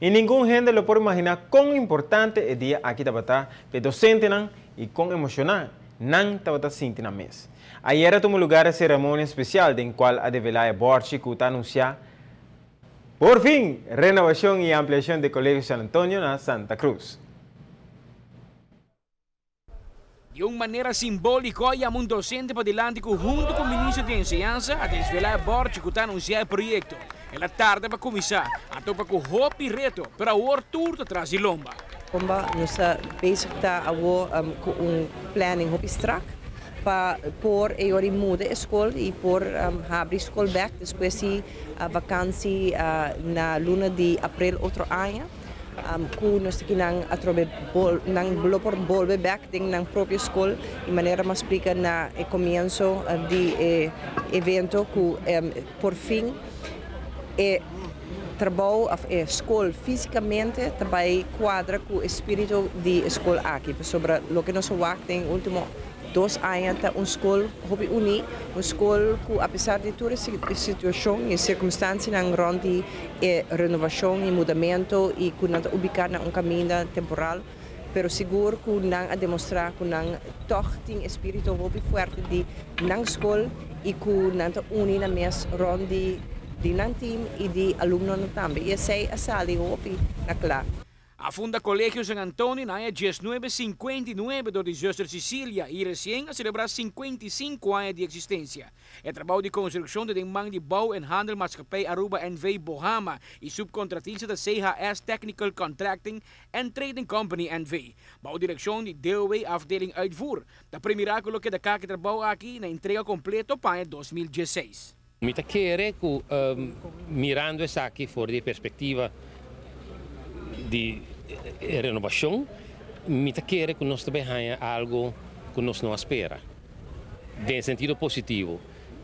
Y ningun hende lo por imagina con importante e dia aki tabata pa docentenan y con emociona nan tabata sinti nan mes. Ayera a tuma lugar e ceremonia special den cual a devela e borchi cu ta anuncia por fin renovacion y ampliacion di Colegio San Antonio na Santa Cruz. Di un manera simbolico a yama un docente padilanti cu hunto cu Minister di Enseñansa a desvela e borchi cu ta anuncia e proyecto. El a tarda pa cuminsa, a topa cu hopi reto, pero awor tur ta tras di lomba. Lomba, nos ta bezig ta awor cu un planning hopi strak pa por e ora muda e scol y por habri scol bek despues di vakantie na luna di april otro aña. Cu nos aki nan atrobe nan lo por bolbe bek den nan propio scol y manera m'a splica na e comienso di e evento cu por fin e trabou of e scol fisicamente ta bay cuadra cu e spirito di e scol aki, sobre loke nos a wak den ultimo 2 aña ta un scol hopi uni, un scol cu apesar di tur e situacion y circunstancianan rond di e renovacion y mudamento y cu nan ta ubica na un caminda temporal, pero sigur cu nan a demostra cu nan toch tin spirito hopi fuerte di nan scol y cu nan ta uni na mes rond di nan team y di alumnonan tambe. Y esey a sali hopi na cla. A funda Colegio San Antonio na aña 1959 door di Zuster Cecilia y recien a celebra 55 aña di existencia. E trabou di construccion ta den man di Bouw en Handel Maatschappij Aruba NV Bohama y subcontratista di CHS Technical Contracting and Trading Company NV. Bou direccion di DOW afdeling uitvoer. Ta premira cu lo keda cla e trabou aki na entrega completo pa 2016. Mi ta kere cu mirando esaki for di perspectiva di renovacion, mi ta kere cu nos tambe haya algo cu nos no a spera. Den sentido positivo,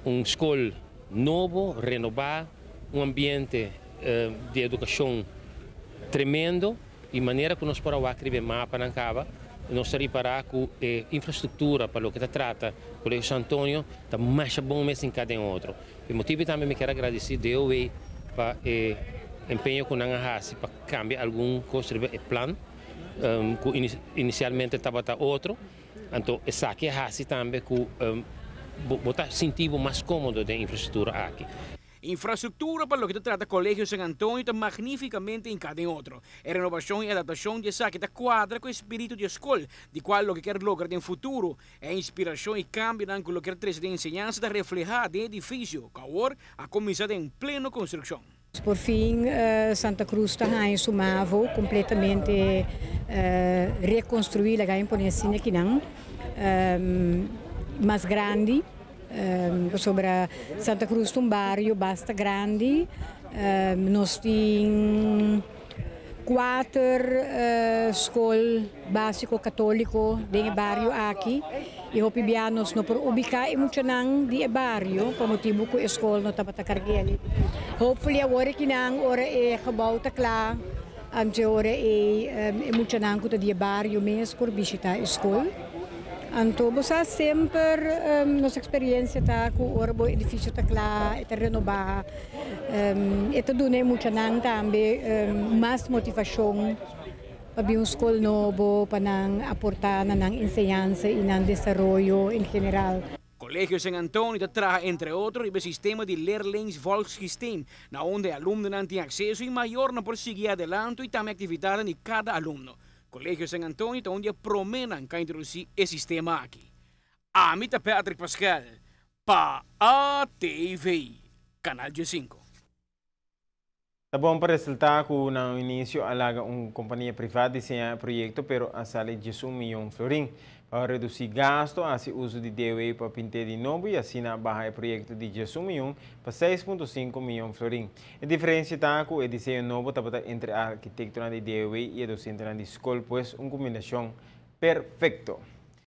un scol nobo, renoba, un ambiente di educacion tremendo y manera cu nos por a mapa nan caba, nos a ripara cu e infrastructura pa loke ta trata Colegio San Antonio ta mas bon mes den cada otro. E motibo tambe mi kier gradici DOW pa e empeño cu nan a haci pa cambia algun cos e plan cu inicialmente tabata otro. Anto, esaki a haci tambe cu bo ta sinti mas comodo den e infrastructura aki. Infrastructura pa loke ta trata Colegio San Antonio ta magnificamente den cada otro. E renovacion y adaptacion di esaki ta cuadra cu e spirito di scol, di cual loke kier logra den futuro. E inspiracion y cambio cu loke kier trece den enseñansa ta refleha den e edificio, cu awor a cuminsa den pleno construccion. Por fin Santa Cruz ta su mavo completamente reconstrui, laga pone asina aki nan, mas grandi, sobre Santa Cruz un bario basta grandi, nos tin cuater scol basico catolico den e bario aki y hopi bia nos no por ubica e muchanan di e bario pa motibo cu e scol no tabata carg'e. Hopefully awor aki nan ora e gebouw ta cla, anto ora e muchanan cu ta di e bario mes por bishita e scol. Anto, bo semper nos experiencia ta cu ora bo edificio ta cla, ta renoba, e ta duna muchanan tambe mas motivacion pa un scol nobo, pa nan aporta na nan enseñansa y nan desaroyo en general. Colegio San Antonio ta traha, entre otro, e sistema di leerlingsvolgsysteem, na unda alumnonan tin acceso y mayornan por sigui adelanto y tambe actividad di cada alumno. Colegio San Antonio ta unda prome nan a introduci e sistema aki. Ami ta Patrick Pascal, pa ATV, Canal G5. Ta bon pa resalta cu na inicio a laga un compania priva diseña e proyecto, pero a sali 11 miyon florin. Pa reduci gasto, a haci uso di DOW pa pinta di nobo y asina baha e proyecto di 11 miyon pa 6.5 miyon florin. E diferencia ta cu e diseño nobo tabata entre e arkitecto di DOW y e docente di scol, pues un combinacion perfecto.